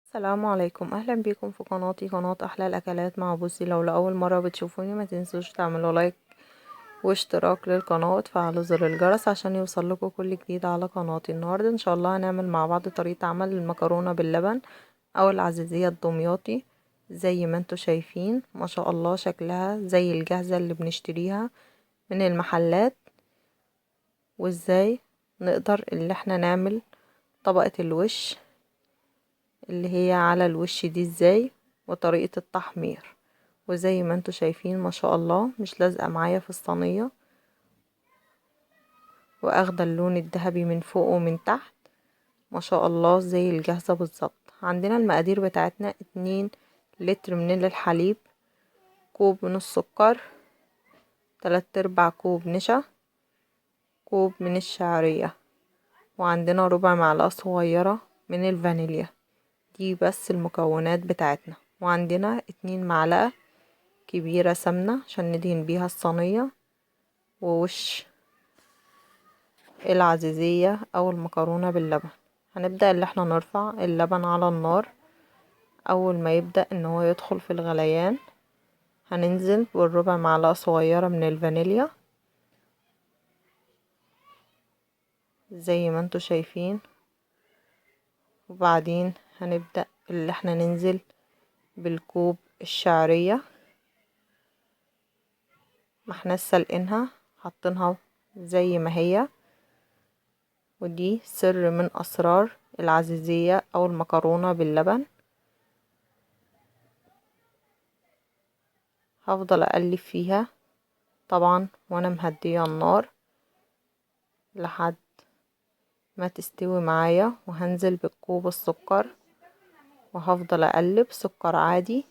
السلام عليكم، اهلا بيكم في قناتي، قناة احلى الاكلات مع بوسي. لو لاول مرة بتشوفوني ما تنسوش تعملوا لايك واشتراك للقناة وتفعلوا زر الجرس عشان يوصل لكم كل جديد على قناتي. النهاردة ان شاء الله هنعمل مع بعض طريقة عمل المكرونة باللبن او العزيزية الدمياطي. زي ما انتوا شايفين ما شاء الله شكلها زي الجاهزة اللي بنشتريها من المحلات، وازاي نقدر اللي احنا نعمل طبقة الوش اللي هي على الوش دي ازاي، وطريقة التحمير. وزي ما انتوا شايفين ما شاء الله مش لازقة معايا في الصينية، واخدة اللون الذهبي من فوق ومن تحت ما شاء الله زي الجاهزة بالظبط. عندنا المقادير بتاعتنا 2 لتر من الحليب، كوب من السكر، 3/4 كوب نشا، كوب من الشعرية، وعندنا ربع معلقة صغيرة من الفانيليا. دي بس المكونات بتاعتنا. وعندنا 2 معلقة كبيرة سمنة عشان ندهن بيها الصينية ووش العزيزية او المكرونة باللبن. هنبدأ اللي احنا نرفع اللبن على النار. اول ما يبدأ ان هو يدخل في الغليان هننزل بالربع معلقة صغيرة من الفانيليا زي ما انتوا شايفين، وبعدين هنبدأ اللي احنا ننزل بالكوب الشعرية. ما احنا سلقينها حاطينها زي ما هي، ودي سر من اسرار العزيزية او المكرونة باللبن. هفضل اقلب فيها طبعا وانا مهدية النار لحد ما تستوي معايا، وهنزل بالكوب السكر وهفضل اقلب سكر عادي،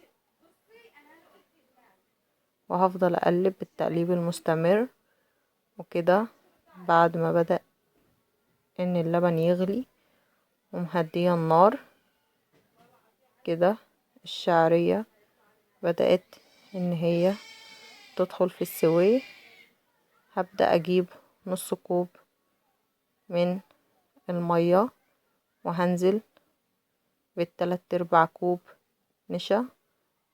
وهفضل اقلب بالتقليب المستمر. وكده بعد ما بدأ ان اللبن يغلي ومهدية النار كده الشعرية بدأت ان هي تدخل في السوي. هبدأ اجيب نص كوب من المية وهنزل بالتلات ارباع كوب نشا،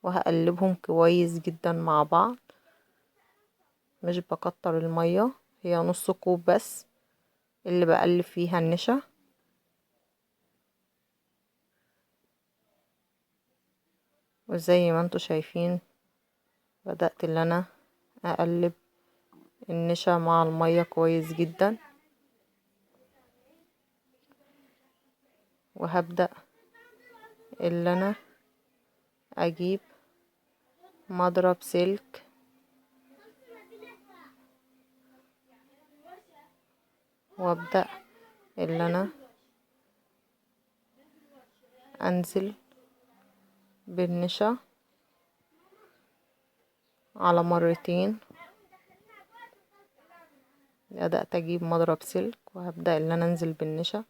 وهقلبهم كويس جدا مع بعض. مش بكتر المية، هي نص كوب بس اللي بقلب فيها النشا. وزي ما انتوا شايفين بدأت اللي انا اقلب النشا مع المية كويس جدا، وهبدأ اللي انا اجيب مضرب سلك وابدأ اللي انا انزل بالنشا على مرتين. بدأت اجيب مضرب سلك وهبدأ اللي انا انزل بالنشا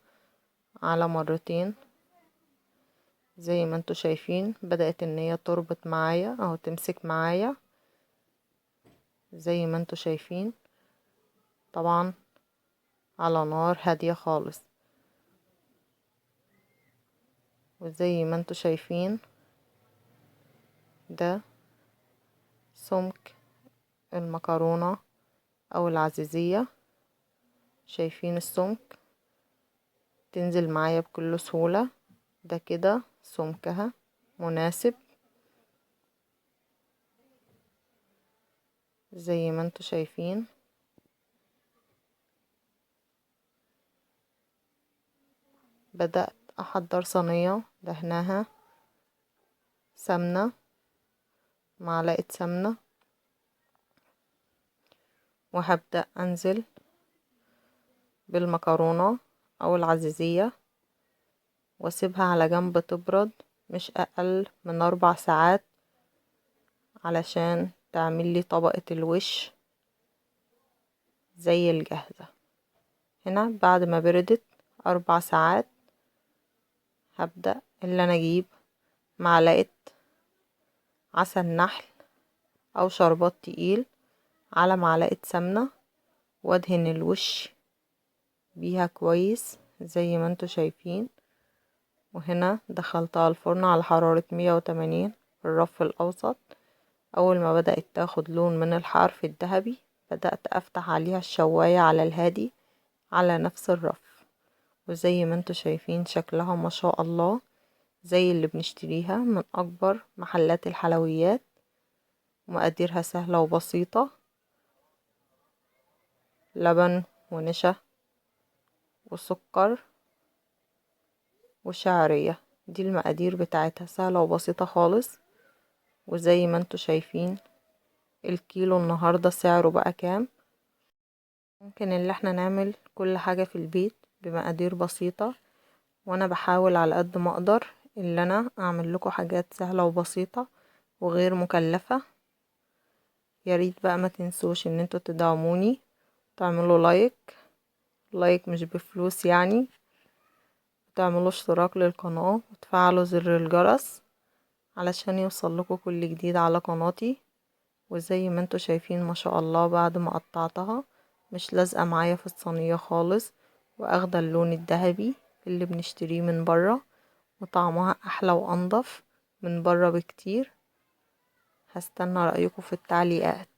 على مرتين. زي ما انتوا شايفين بدأت ان هي تربط معايا او تمسك معايا زي ما انتوا شايفين، طبعا على نار هادية خالص. وزي ما انتوا شايفين ده سمك المكرونة او العزيزية، شايفين السمك تنزل معايا بكل سهولة. ده كده سمكها مناسب زي ما انتوا شايفين. بدأت احضر صينية دهناها سمنة، معلقة سمنة، وهبدأ انزل بالمكرونة او العزيزية واسيبها على جنب تبرد مش اقل من 4 ساعات علشان تعمل لي طبقة الوش زي الجاهزة. هنا بعد ما بردت 4 ساعات هبدأ اللي انا اجيب معلقة عسل نحل او شربات تقيل على معلقة سمنة وادهن الوش بيها كويس زي ما انتوا شايفين، وهنا دخلتها الفرن على حرارة 180 في الرف الأوسط. أول ما بدأت تاخد لون من الحرف الذهبي بدأت أفتح عليها الشواية على الهادي على نفس الرف. وزي ما انتوا شايفين شكلها ما شاء الله زي اللي بنشتريها من أكبر محلات الحلويات. مقاديرها سهلة وبسيطة، لبن ونشا وسكر وشعرية، دي المقادير بتاعتها سهلة وبسيطة خالص. وزي ما انتوا شايفين الكيلو النهاردة سعره بقى كام. ممكن اللي احنا نعمل كل حاجة في البيت بمقادير بسيطة، وانا بحاول على قد ما اقدر اللي انا اعمل لكم حاجات سهلة وبسيطة وغير مكلفة. يا ريت بقى ما تنسوش ان انتوا تدعموني، تعملوا like، like مش بفلوس يعني، تعملوا اشتراك للقناة وتفعلوا زر الجرس علشان يوصل لكم كل جديد على قناتي. وزي ما انتوا شايفين ما شاء الله بعد ما قطعتها مش لازقة معايا في الصينية خالص، واخدة اللون الذهبي اللي بنشتريه من برا، وطعمها احلى وانضف من برا بكتير. هستنى رأيكم في التعليقات.